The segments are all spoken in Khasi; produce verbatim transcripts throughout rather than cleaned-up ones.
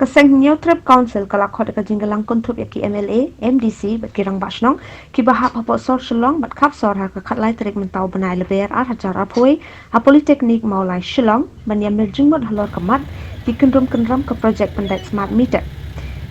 Seng Hynñiewtrep Council ka la khot ïa ka jingïalang kynthup ïa ki M L A, M D C bad ki rangbah shnong kiba hap hapoh sor Shillong bad khap sor ha ka khatlai tarik mynta u bnai Lber ar hajar arphew wei ha Polytechnic Mawlai Shillong ban ïa mih jingmut halor ka mat ki kynrum kynram ka project pyndait smart meter.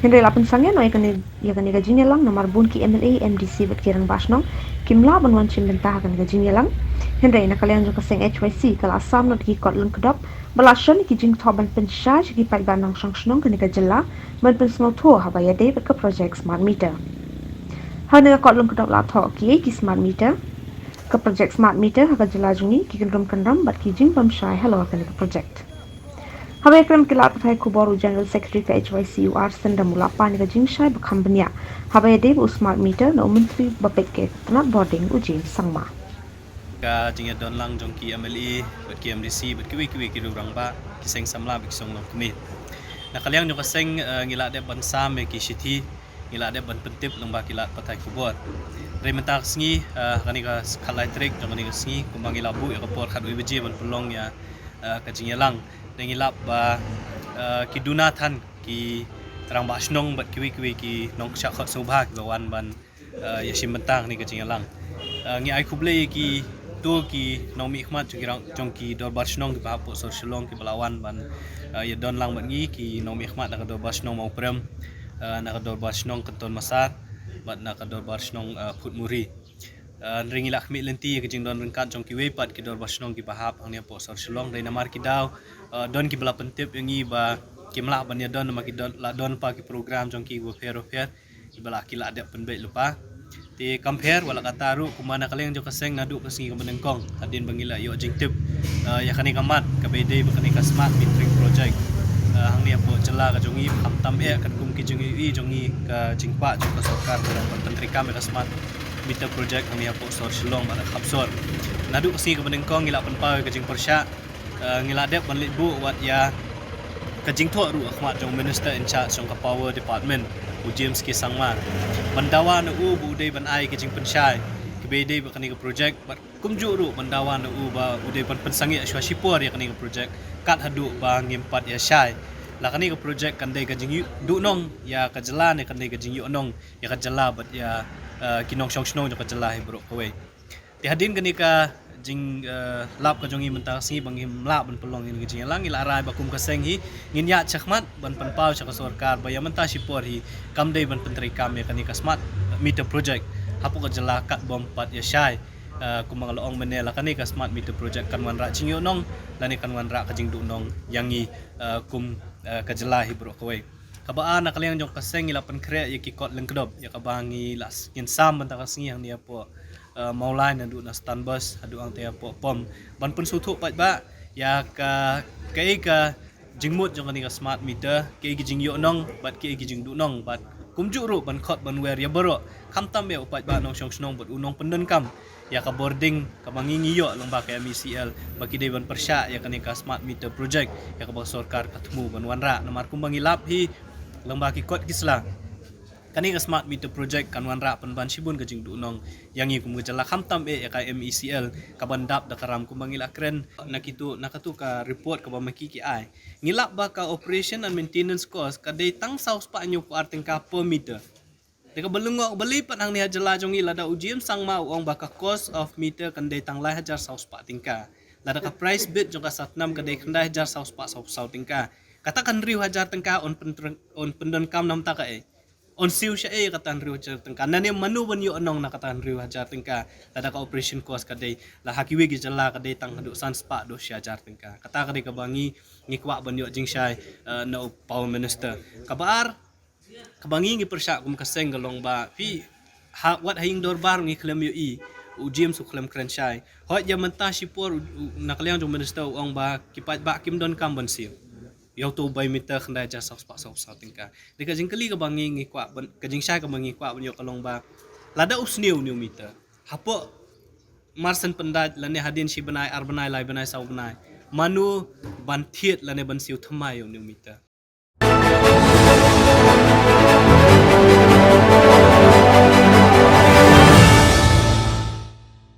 Hynrei la pynsangeh noh ïa kane ïa kane ka jingïalang namar bun ki M L A, M D C bad ki rangbah shnong kim lah ban wan shim bynta ha kane ka jingïalang. Hynrei na ka liang jong ka seng H Y C ka la sam noh da ki kot lyngkdop ba la shon ïa ki jingthoh ban pynshai sha ki paidbah nongshong shnong kane ka jylla ban pynsngewthuh haba ïadei bad ka project smart meter. Ha kane ka kot lyngkdop la thoh kiei ki smart meter, ka project smart meter ha ka jylla jong ngi, ki kynrum kynram bad ki jingbymshai halor kane ka project. Haba ïakren ki lad pathai khubor u General Secretary ka H Y C u R Sendam u la pan ïa ka jingshai ba kham bniah haba ïadei bad u smart meter na u Myntri ba peit ïa ka tnat bording u James Sangma. Ka jingïadon lang jong ki M L A bad ki M D C bad kiwei kiwei ki rangbah, ki seng samla bad ki seng longkmie. Na ka liang jong ka seng, eh, ngi la dep ban sam ïa ki shithi, ngi la dep ban pyntip lyngba ki lad pathai khubor. Hynrei mynta ka sngi, eh, kane ka khatlai tarik jong kane ka sngi kumba ngi la buh ïa ka por khatwei baje ban pynlong ïa, eh, ka jingïalang. Te ngi lap ba, eh, ki duna than ki rangbah shnong bad kiwei kiwei ki nongshah khot sngewbha kiba wan ban, eh, ïa shim bynta ha kane ka jingïalang. Eh, ngi ai khublei ïa kito ki nongmihkhmat jong ki rang, jong ki dorbar shnong kiba hapoh sor Shillong kiba la wan ban, eh, ïadon lang bad ngi, ki nongmihkhmat na ka dorbar shnong Mawprem, eh, na ka dorbar shnong Kynton Massar bad na ka dorbar shnong, eh, Phutmuri. Eh, hynrei ngi la khmih lynti ïa ka jingdon ryngkat jong kiwei pat ki dorbar shnong kiba hap hangne hapoh sor Shillong. Hynrei namar ki daw, eh, don kiba la pyntip ïa ngi ba kim lah ban ïadon namar ki don, la don pat ki program jong ki bapher bapher kiba la, ki la dep pynbeit lypa. Te kam pher wat la katta ruh, kumba na ka liang jong ka seng naduh ka sngi kaba nyngkong hadien ba ngi la ïoh jingtip, eh, ïa kane ka mat kaba ïadei bad kane ka smart metering project, eh, hangne hapoh jylla ka jong ngi, khamtam eh katkum ki jingïohi jong ngi, ka jingkwah jong ka sorkar ka long ban pyntreikam ïa ka smart meter project hangne hapoh sor Shillong bad khap sor. Naduh ka sngi kaba nyngkong ngi la pynpaw ïa ka jingpyrshah, eh, ngi la dep ban leit buh wat ïa ka jingthoh ruh ha khmat jong u Minister in charge jong ka Power Department, u James K Sangma, ban dawa na u ba u dei ban ai ka jingpynshai kaba ïadei bad kane ka project, bad kumjuh ruh ban dawa na u ba u dei ban pynsangeh shuwa shipor ïa kane ka project kat haduh ba ngim pat ïa shai. La kane ka project kan dei ka jingduhnong ïa ka jylla ne kan dei ka jingïohnong ïa ka jylla bad ïa, eh, ki nongshong shnong jong ka jylla hi baroh kawei. Te hadien kane ka jing, eh, lap ka jong ngi mynta ka sngi ba ngim lah ban pynlong ïa kane ka jingïalang, ngi la rai ba kum ka seng hi ngin ïaid shakhmat ban pynpaw sha ka sorkar ba ïa mynta shipor hi kam dei ban pyntreikam ïa kane ka smart meter project hapoh ka jylla katba ym pat ïa shai. Eh, kumba nga la ong mynne, la kane ka smart meter project kan wanrah jingïohnong lane kan wanrah ka jingduhnong ïa ngi, eh, kum, eh, ka jylla hi baroh kawei. Kaba ar, na ka liang jong ka seng ngi la pynkhreh ïa ki kot lyngkdop ïa kaba ngi la s-, ngin sam mynta ka sngi hangne hapoh, eh, Mawlai, naduh na stand bus haduh hangta hapoh pom, ban pynsngewthuh paidbah ïa ka, kaei ka jingmut jong kane ka smart meter, kaei ka jingïohnong bad kaei ka jingduhnong, bad kumjuh ruh ban khot ban wer ïa baroh, khamtam eh u paidbah nongshong shnong bad u nongpyndonkam ïa ka bording kaba ngi ngi ïoh lyngba ka M E C L ba ki dei ban pyrshah ïa kane ka smart meter project ïa kaba sorkar ka thmu ban wanrah. Namar kumba ngi lap hi lyngba ki kot ki sla, kane ka smart meter project kan wanrah pynban shibun ka jingduhnong ïa ngi kum ka jylla, khamtam eh ïa ka M E C L kaban dap da ka ram. Kumba ngi la kren na kitu, na katu ka report kaba ma ki ki ai, ngi lap ba ka operation and maintenance cost ka dei tang saw spah hynñiewphew ar tyngka per meter. Te kaba lyngngoh kaba lei pat hangne ha jylla jong ngi, lada u James Sangma u ong ba ka cost of meter kan dei tang lai hajar saw spah tyngka, lada ka price bid jong ka Satnam ka dei khyndai hajar saw spah saw phew saw tyngka, kata ka hynriew hajar tyngka un pyn-, un pyndonkam na bynta kaei? Un siew shaei kata hynriew hajar tyngka? Nane mano ban ïohnong na kata hynriew hajar tyngka lada ka operation cost ka dei, la ha kiwei ki jylla ka dei tang haduh san spah haduh shi hajar tyngka? Kata ka dei kaba ngi, ngi kwah ban ïoh jingshai, eh, na u Power Minister. Kaba ar, kaba ngi ngi pyrshah kum ka seng ka long ba phi, ha, wat ha ïing dorbar ngi khlem ïohi u James u khlem kren shai. Hooid, ïa mynta shipor u, u, na ka liang jong u Minister u ong ba ki paidbah kim donkam ban siew ïa uto u bai meter khyndai hajar saw spah saw phew saw tyngka. Te ka jingkylli kaba ngi ngi kwah ban, ka jingshai kaba ngi kwah ban ïoh ka long ba lada u sniew une u meter, hapoh marsien pyndait lane hadien shi bnai, ar bnai, lai bnai, saw bnai, mano ban thied lane ban siew thymmai ïa une u meter?